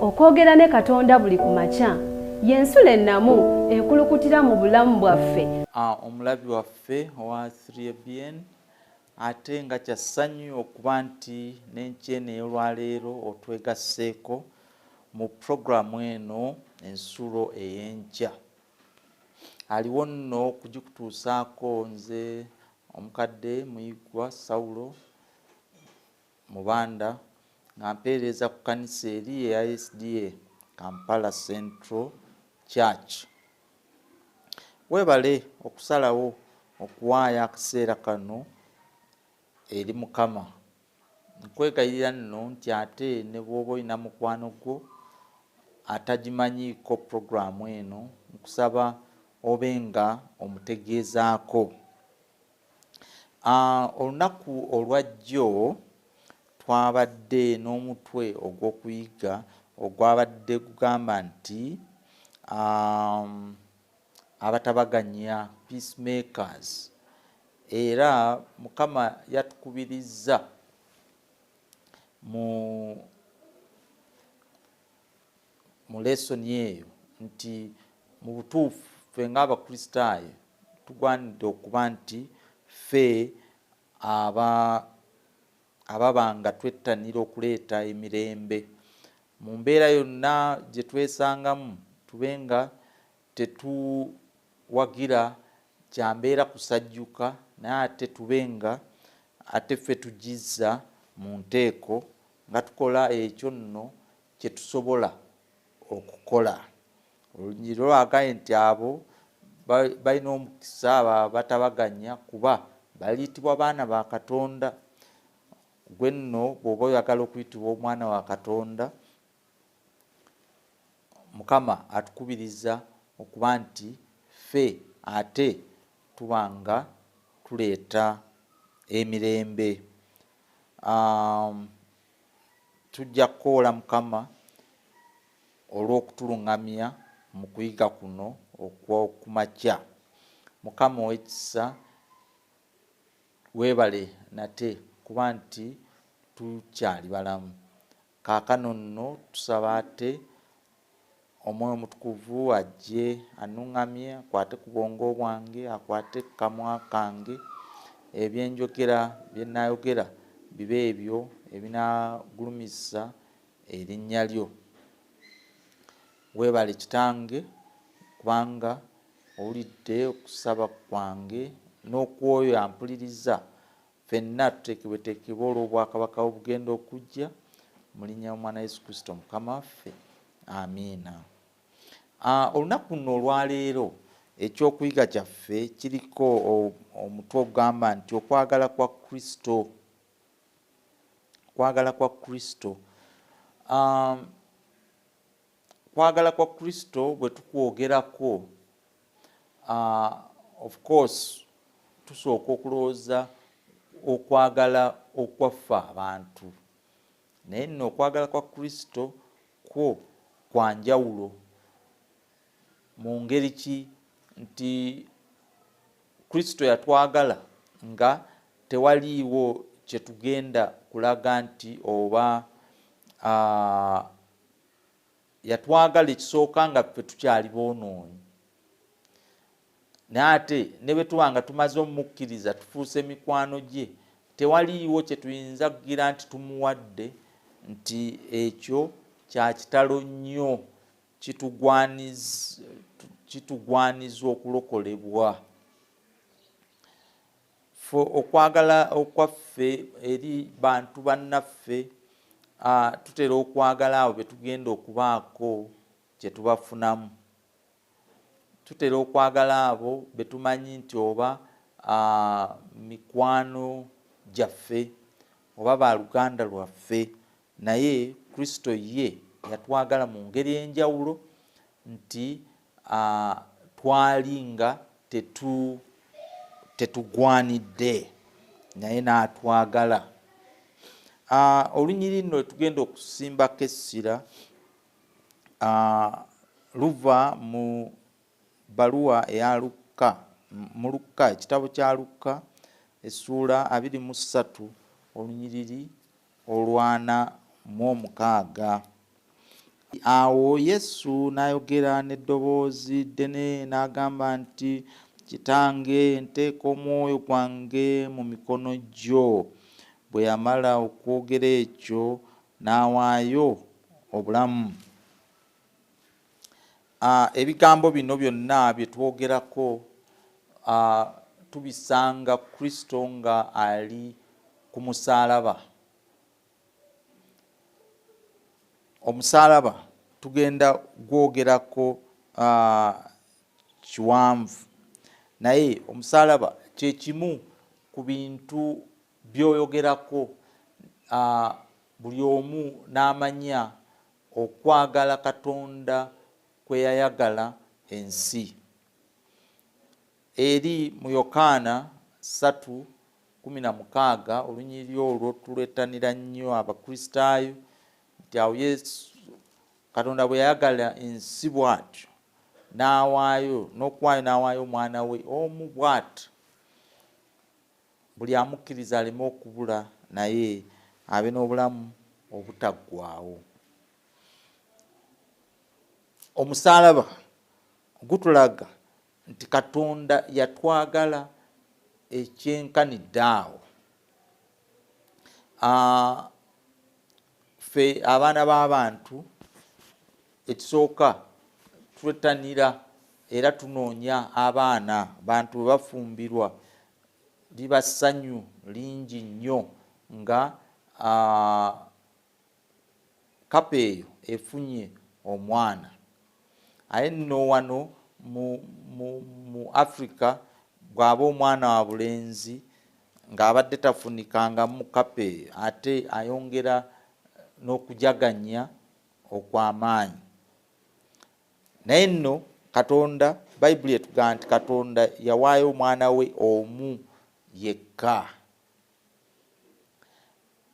Okwogera ne Katonda buli ku makya y'ensulo ennamu ekulukutira mu bulamu bwaffe. Omulabi waffe owa 3ABN, ate nga kya ssanyu okuba nti n'enkya eno ey'olwaleero otwegasseeko mu pulogulaamu eno Ensulo ey'Enkya. Aliwo nno okugikutuusaako nze omukadde Muyigwa Saulo Mubanda nga mpeereza ku kkanisa eri eya SDA Kampala Central Church. Weebale okusalawo okuwaayo akaseera kano eri Mukama. Nkwegayirira nno nti ate ne bw'oba olina mukwano gwo atagimanyiiko pulogulaamu eno, nkusaba obe nga omutegeezaako. Olunaku olwajjo twabadde n'omutwe ogw'okuyiga ogwabadde gugamba nti abatabaganya, peacemakers, era Mukama yatukubirizza mu mu lesoni eyo nti mu butuufu ffe ng'Abakristaayo tugwanidde okuba nti ffe aba ababa nga twettanira okuleeta emirembe mu mbeera yonna gye twesangamu, tube nga tetuwagira kya mbeera kusajjuka naye ate tube nga ate ffe tugizza mu nteeko nga tukola ekyo nno kye tusobola okukola. Olunyiriri lwagambye nti abo balina omukisa abo abatabaganya kuba baliyitibwa baana ba Katonda. Gwe nno bw'oba oyagala okuyitibwa omwana wa Katonda, Mukama atukubiriza okuba nti ffe ate tuba nga tuleeta emirembe. Tujja kukoola Mukama olw'okutulung'amya mu kuyiga kuno okw'okumakya. Mukama ow'ekisa, weebale nate kuba nti tukyali balamu. Kaakano nno tusaba ate Omwoyo Omutukuvu ajje annuŋŋamye, akwate ku bwongo bwange, akwate ku kamwa kange, ebye njogera, bye nnaayogera bibe ebyo ebinaagulumisa Erinnya Lyo. Weebale, Kitange, kubanga owulidde okusaba kwange n'okw'oyo ampuliriza. Ffenna tuteekebweteekebwe olw'Obwakabaka obugenda okujja, mu Linnya ly'Omwana Yesu Kristo Mukama waffe. Amiina. Olunaku luno olwaleero ekyokuyiga kyaffe kiriko omutwe ogugamba nti okwagala kwa Kristo. Okwagala kwa Kristo. Kwagala kwa Kristo bwe tukwogerako, of course tusooka okulowooza okwagala okwaffe abantu, naye nno okwagala kwa Kristo kwo kwa njawulo. Mu ngeri ki? Nti Kristo yatwagala nga tewaliiwo kye tugenda kulaga nti oba yatwagala ekisooka nga ffe tukyali boonoonyi, naye ate ne bwe tuba nga tumaze omukkiriza tufuuse mikwano gye, tewaliiwo kye tuyinza kugira nti tumuwadde nti ekyo kya kitalo nnyo kitugwaniza okulokolebwa. Ffe okwagala okwaffe eri bantu bannaffe, tutera okwagala abo be tugenda okubaako kye tubafunamu. Tutera okwagala abo be tumanyi nti oba mikwano gyaffe oba ba luganda lwaffe. Naye Kristo ye yatwagala mu ngeri ey'enjawulo nti twali nga tetu, tetugwanidde, naye n'atwagala. Olunyiriri nno lwe tugenda okusimbako essira luva mu bbaluwa eya Lukka, mu Lukka, ekitabo kya Lukka, essuula 23 olunyiriri olwana mu omukaaga. Awo Yesu n'ayogera n'eddoboozi ddene n'agamba nti, Kitange, nteeka omwoyo gwange mu mikono gyo. Bwe yamala okwogera ekyo, n'awaayo obulamu. Ebigambo bino byonna bye twogerako tubisanga Kristo nga ali ku musaalaba. Omusaalaba tugenda gwogerako kiwanvu, naye omusaalaba kye kimu ku bintu by'oyogerako buli omu n'amanya okwagala Katonda kwe yayagala ensi. Eri mu Yokaana 3:16, olunyiriri olwo tulwettanira nnyo Abakristaayo, nti awo Yesu Katonda bwe yayagala ensi bw'atyo n'awaayo, n'okuwaayo n'awaayo omwana we omu bw'atyo, buli amukkiriza aleme okubula naye abe n'obulamu obutaggwaawo. Omusaalaba gutulaga nti Katonda yatwagala ekyenkanidde awo. Ffe abaana b'abantu ekisooka twettanira era tunoonya abaana. Bantu bwe bafumbirwa liba ssanyu lingi nnyo nga kapa eyo efunye omwana. Aye nno wano mu Africa bw'aba omwana wa bulenzi ng'abadde tafunikangamu kapa eyo, ate ayongera n'okujaganya okw'amaanyi. Naye nno Katonda, Bayibuli etugamba nti Katonda yawaayo omwana we omu yekka,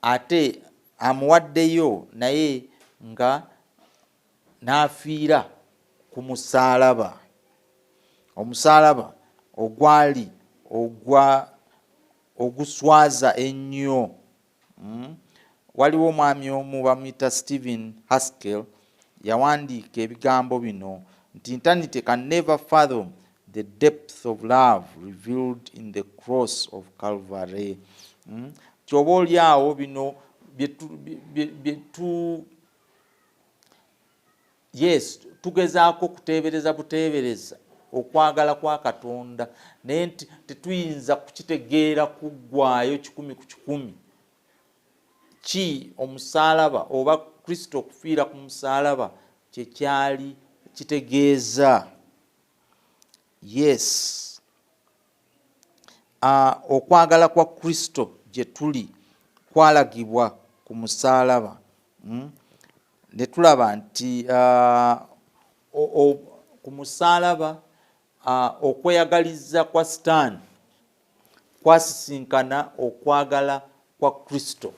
ate amuwaddeyo naye nga n'afiira ku musaalaba. Omusaalaba ogwali oguswaza ennyo. Waliwo omwami omu bamuyita Stephen Haskell, yawandiika ebigambo bino nti eternity can never fathom the depth of love revealed in the cross of Calvary. Kyoba oli awo bino byetu, yes, tugezaako kuteebereza buteebereza okwagala kwa Katonda, naye nti tetuyinza kukitegeera kuggwayo 100%. Ki omusaalaba oba Kristo okufiira ku musaalaba kyekyali kitegeeza? Yes, okwagala kwa Kristo gye tuli kwalagibwa ku musaalaba. Ne tulaba nti ku musaalaba okweyagaliza kwa Sitaani kwasisinkana okwagala kwa Kristo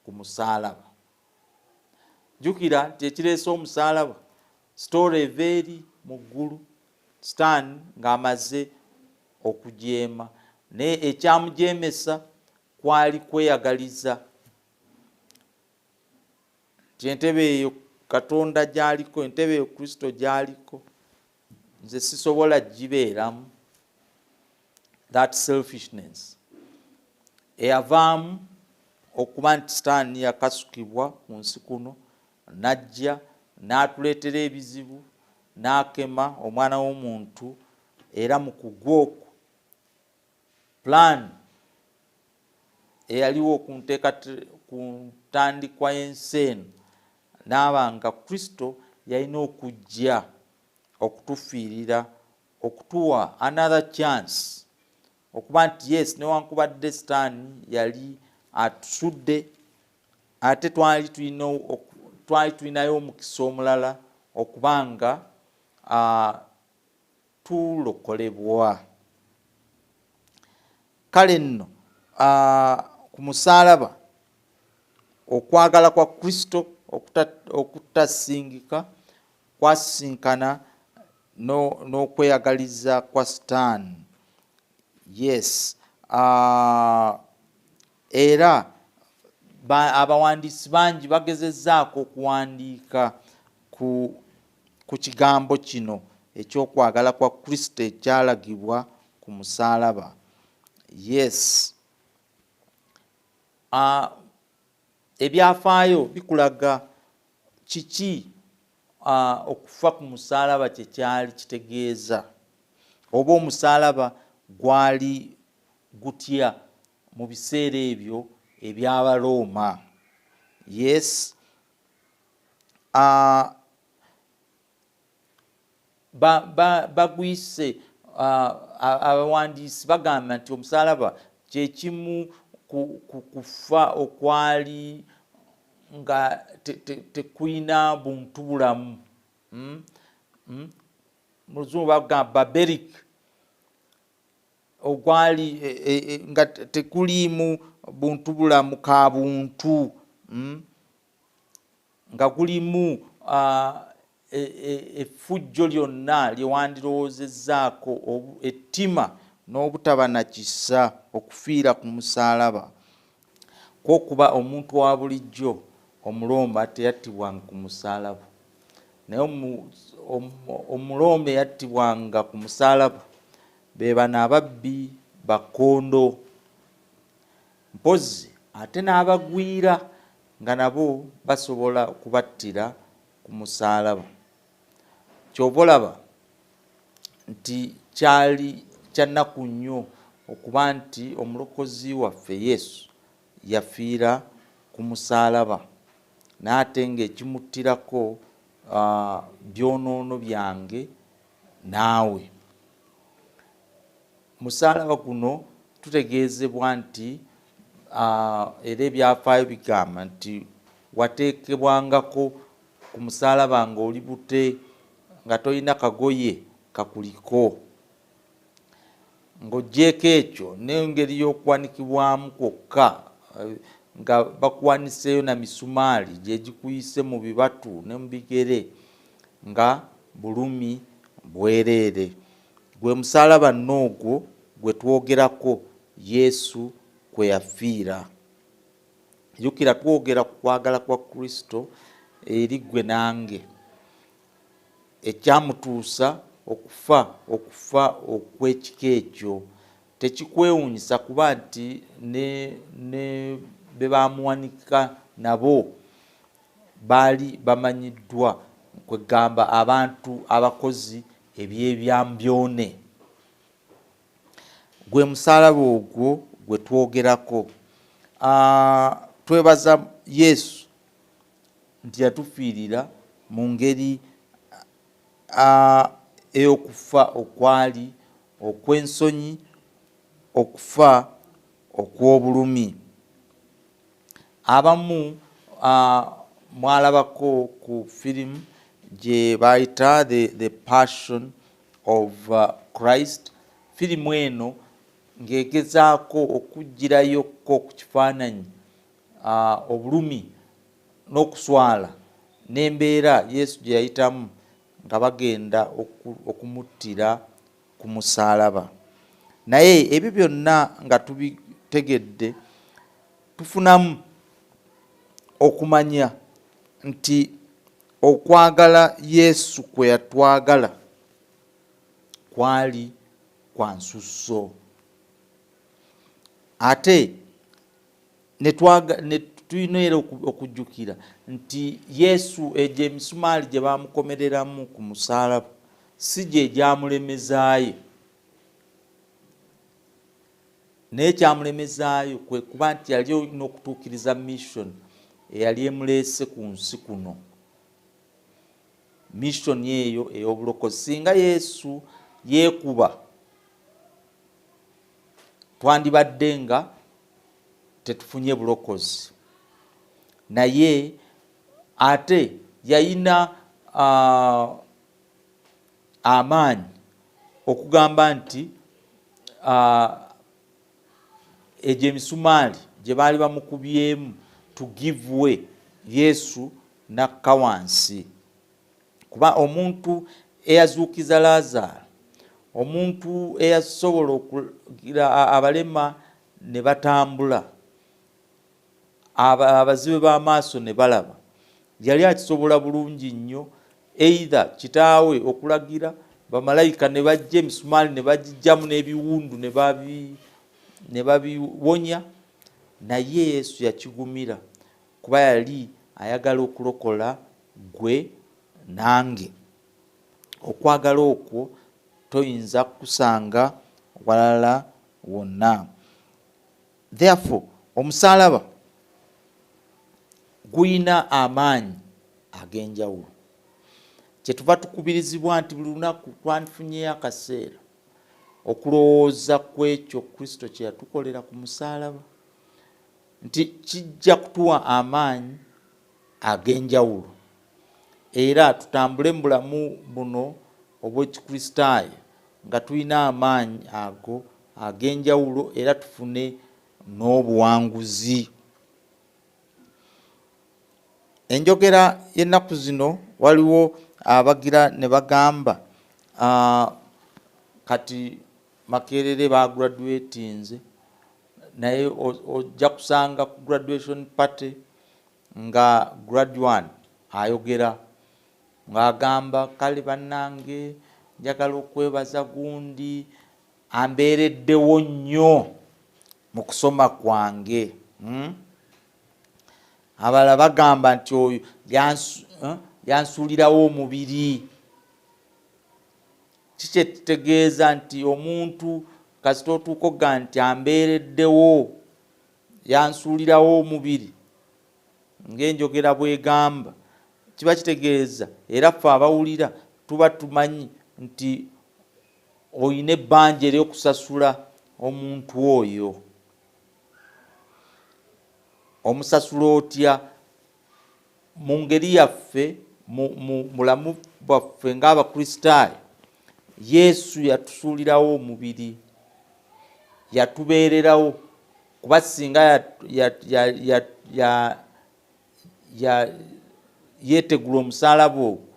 ku musaalaba. Jjukira nti ekireese omusaalaba, story eva eri mu ggulu, Sitaani ng'amaze okujeema, naye ekyamujeemesa kwali kweyagaliza nti entebe eyo Katonda gy'aliko, entebe eyo Kristo gy'aliko, nze sisobola gibeeramu. That selfishness eyavaamu okuba nti Sitaani yakasukibwa ku nsi kuno, n'ajja n'atuleetera ebizibu, n'akema omwana w'omuntu. Era mu kugwa okwo, plan eyaliwo ku ntandikwa y'ensi eno n'aba nga Kristo yalina okujja okutufiirira, okutuwa another chance, okuba nti yes, newankubadde Sitaani yali atusudde, ate twali tulinayo omukisa omulala okuba nga tulokolebwa. Kale nno ku musaalaba okwagala kwa Kristo okutasingika kwasisinkana n'okweyagaliza kwa Sitaani. Yes, era Abawandiisi bangi bagezezzaako okuwandiika ku kigambo kino ekyokwagala kwa Kristo ekyalagibwa ku musaalaba. Yes, ebyafaayo bikulaga kiki okufa ku musaalaba kye kyali kitegeeza, oba omusaalaba gwali gutya mu biseera ebyo eby'Abalooma. Yes, bagwise abawandiisi bagamba nti omusaalaba kyekimu ku kufa okwali nga tekuyina buntu bulamu. Mu Luzungu bagamba barbaric, ogwali nga tekuliimu buntu bulamu ka buntu, Nga gulimu effujjo lyonna lye wandirowoozezzaako, ettima n'obutaba na kisa, okufiira ku musaalaba. Kwokuba omuntu wa bulijjo Omurooma teyattibwanga ku musaalaba, naye Omurooma eyattibwanga ku musaalaba be bano ababbi bakkondo, mpozzi ate n'abagwira nga nabo basobola okubattira ku musaalaba. Ky'ova olaba nti kyali kya nnaku nnyo okuba nti Omulokozi waffe Yesu yafiira ku musaalaba, naye ate ng'ekimuttirako byonoono byange naawe. Musaalaba guno tutegeezebwa nti era ebyafaayo bigamba nti wateekebwangako ku musaalaba ng'oli bute, nga tolina kagoye kakuliko. Ng'oggyeeko ekyo n'engeri y'okuwanikibwamu kwokka, nga bakuwaniseeyo na misumaali gye gikuyise mu bibatu ne mu bigere, nga bulumi bwereere. Gwe musaalaba nno ogwo gwe twogerako Yesu kwe yafiira. Jjukira twogera ku kwagala kwa Kristo eri ggwe nange, ekyamutuusa okufa okufa okw'ekika ekyo. Tekikwewuunyisa kuba nti ne be baamuwanika nabo baali bamanyiddwa, kwegamba abantu abakozi eby'ebyambyone. Gwe musaalaba ogwo gwe twogerako. Twebaza Yesu nti yatufiirira mu ngeri ey'okufa okwali okw'ensonyi, okufa okw'obulumi. Abamu mwalabako ku firimu gye bayita The Passion of Christ. Firimu eno ng'egezaako okuggyirayokko ku kifaananyi obulumi n'okuswala n'embeera Yesu gye yayitamu nga bagenda okumuttira ku musaalaba. Naye ebyo byonna nga tubitegedde, tufunamu okumanya nti okwagala Yesu kwe yatwagala kwali kwa nsusso. Ate ne tulina era okujjukira nti Yesu egyo emisumaali gye baamukomereramu ku musaalaba si gye gyamulemezaayo, naye kyamulemezaayo kwe kuba nti yali olina okutuukiriza mission eyali emuleese ku nsi kuno, mission eyo ey'obulokozi. Singa Yesu yeekuba, twandibadde nga tetufunye bulokozi. Naye ate yayina amaanyi okugamba nti egyo emisumaali gye baali bamukubyemu to give way, Yesu n'akka wansi. Kuba omuntu eyazuukiza Laazaalo, omuntu eyasobola okugira abalema ne batambula, Abazibe b'amaaso ne balaba. Yali akisobola bulungi nnyo, either kitaawe okulagira bamalayika ne bajja, emisumaali ne bagijjamu n'ebiwundu ne babiwonya. Naye Yesu yakigumira kuba yali ayagala okulokola gwe nange. Okwagala okwo toyinza kusanga walala wonna. Therefore, omusaalaba guyina amaanyi ag'enjawulo. Kyetuva tukubirizibwa nti buli lunaku twandifunyeyo akaseera okulowooza ku ekyo Kristo kye yatukolera ku musaalaba, nti kijja kutuwa amaanyi ag'enjawulo era tutambule mu bulamu buno obw'Ekikristaayo nga tulina amaanyi ago ag'enjawulo era tufune n'obuwanguzi. Enjogera y'ennaku zino, waliwo abagira ne bagamba, kati Makerere bagraduatinze, naye ojja kusanga ku graduation party nga graduand ayogera ng'agamba, "Kale bannange, njagala okwebaza gundi ambeereddewo nnyo mu kusoma kwange." Abalala bagamba nti oyo yansuulirawo omubiri. Kikyetutegeeza nti omuntu kasita otuuka oga nti ambeereddewo, yansuulirawo omubiri, ng'enjogera bwegamba, kiba kitegeeza era ffe abawulira tuba tumanyi nti oyina ebbanja ery'okusasula omuntu oyo. Omusasula otya? Mu ngeri yaffe, mu bulamu bwaffe ng'Abakristaayo, Yesu yatusuulirawo omubiri, yatubeererawo, kuba singa yeetegula omusaalaba ogwo,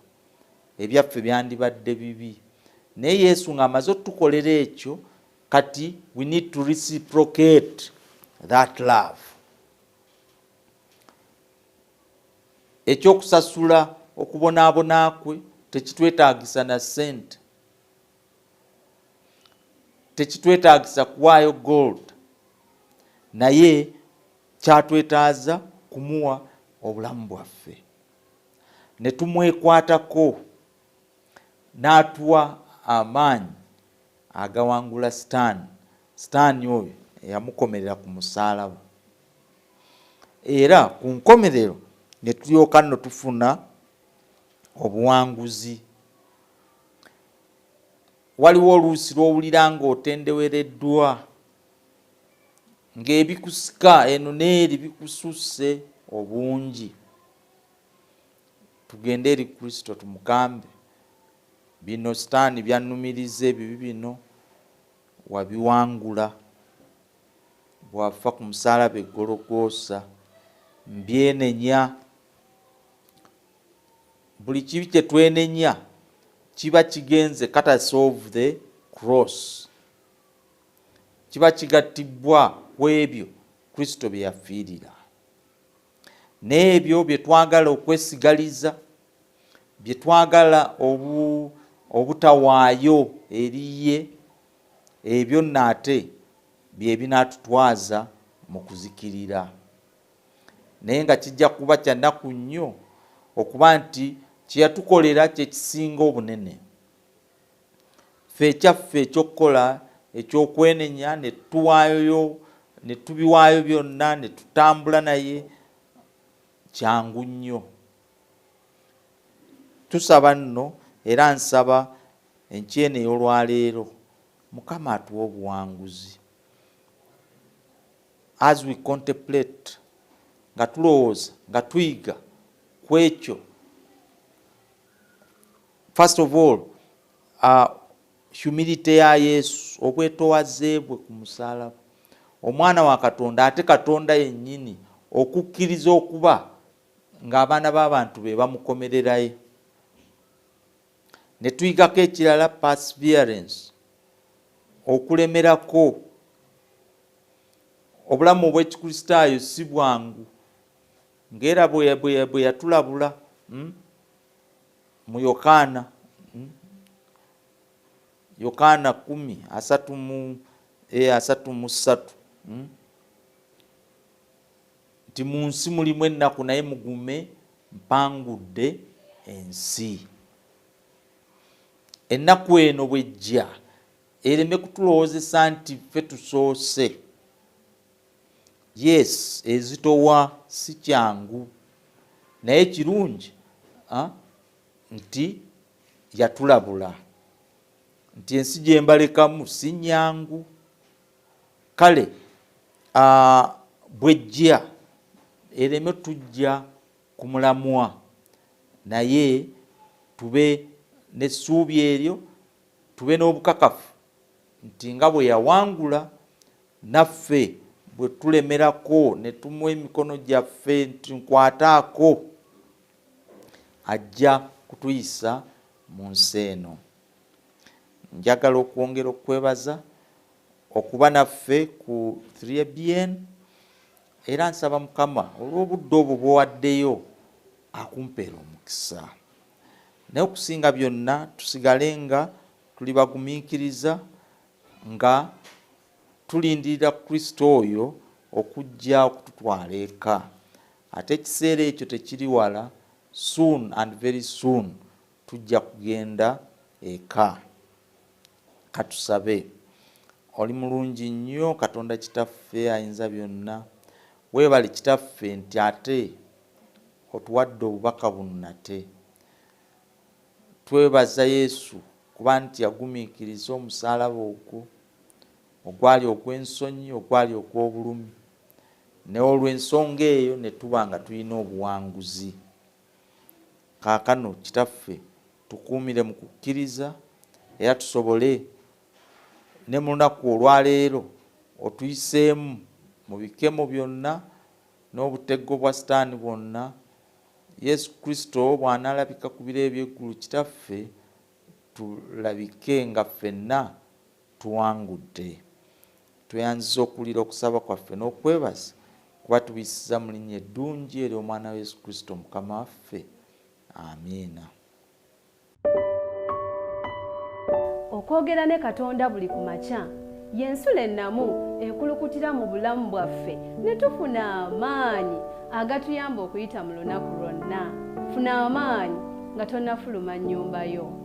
ebyaffe byandibadde bibi. Naye Yesu ng'amaze otukolera ekyo, kati we need to reciprocate that love. Ekyokusasula okubonaabona kwe tekitwetaagisa na ssente, tekitwetaagisa kuwaayo gold, naye kyatwetaaza kumuwa obulamu bwaffe ne tumwekwatako, n'atuwa amaanyi agawangula Sitaani, Sitaani oyo eyamukomerera ku musaalaba. Era ku nkomerero ne tulyoka nno tufuna obuwanguzi. Waliwo oluusi lw'owulira ng'otendewereddwa, ng'ebikusika eno n'eri bikususse obungi. Tugende eri Kristo tumugambe, "Bino Sitaani byannumiriza, ebibi bino wabiwangula bwafa ku musaalaba eggologoosa. Mbyenenya." Buli kibi kye twenenya kiba kigenze courtesy of the cross, kiba kigattibwa ku ebyo Kristo bye yafiirira. N'ebyo bye twagala okwesigaliza, bye twagala obutawaayo eri ye, ebyo nno ate bye binaatutwaza mu kuzikirira. Naye nga kijja kuba kyannaku nnyo okuba nti kyeyatukolera kyekisinga obunene. Ffe ekyaffe ekyokukola ekyokwenenya ne tuwaayoyo ne tubiwaayo byonna ne tutambula naye kyangu nnyo. Tusaba nno, era nsaba enkyene ey'olwaleero Mukama atuwa obuwanguzi as we contemplate, nga tulowooza, nga tuyiga ku ekyo. First of all, humility ya Yesu, obwetowaze bwe ku musaalaba, omwana wa Katonda ate Katonda yennyini okukkiriza okuba ng'abaana b'abantu be bamukomererayo. Ne tuyigako ekirala, perseverance, okulemerako. Obulamu obw'Ekikristaayo si bwangu. Ng'era bwe yatulabula mu Yokaana, Yokaana 10:33, nti mu nsi mulimu ennaku, naye mugume, mpangudde ensi. Ennaku eno bwejja ereme kutulowoozesa nti ffe tusoose. Yes, ezitowa, si kyangu, naye kirungi nti yatulabula nti ensi gye mbalekamu si nyangu. Kale bwejja ereme tujja ku mulamwa, naye tube n'essuubi eryo, tube n'obukakafu nti nga bwe yawangula, naffe bwe tulemerako ne tumuwa emikono gyaffe nti nkwataako, ajja kutuyisa mu nsi eno. Njagala okwongera okwebaza okuba naffe ku 3BN, era nsaba Mukama olw'obudde obwo bw'owaddeyo akumpeera omukisa. Naye okusinga byonna tusigale nga tuli bagumiikiriza, nga tulindirira Kristo oyo okujja okututwala eka. Ate ekiseera ekyo tekiri wala, soon and very soon tujja kugenda eka. Katusabe. Oli mulungi nnyo Katonda Kitaffe ayinza byonna. Weebale Kitaffe nti ate otuwadde obubaka buno nate. Twebaza Yesu kuba nti yagumiikiriza omusaalaba ogwo ogwali ogw'ensonyi, ogwali ogw'obulumi, naye olw'ensonga eyo ne tuba nga tulina obuwanguzi. Kaakano Kitaffe tukuumire mu kukkiriza, era tusobole ne mu lunaku olwaleero otuyiseemu mu bikemo byonna n'obutego bwa Sitaani bwonna. Yesu Kristo bw'anaalabika ku biro eby'eggulu, Kitaffe, tulabike nga ffenna tuwangudde. Tweyanziza okuwulira okusaba kwaffe n'okwebaza, kuba tubiyisiza mu linnya eddungi ery'Omwana wa Yesu Kristo Mukama waffe. Amiina. Okwogera ne Katonda buli ku makya y'ensulo ennamu ekulukutira mu bulamu bwaffe ne tufuna amaanyi agatuyamba okuyita mu lunaku lwonna. Funa amaanyi nga tonnafuluma nnyumba yo.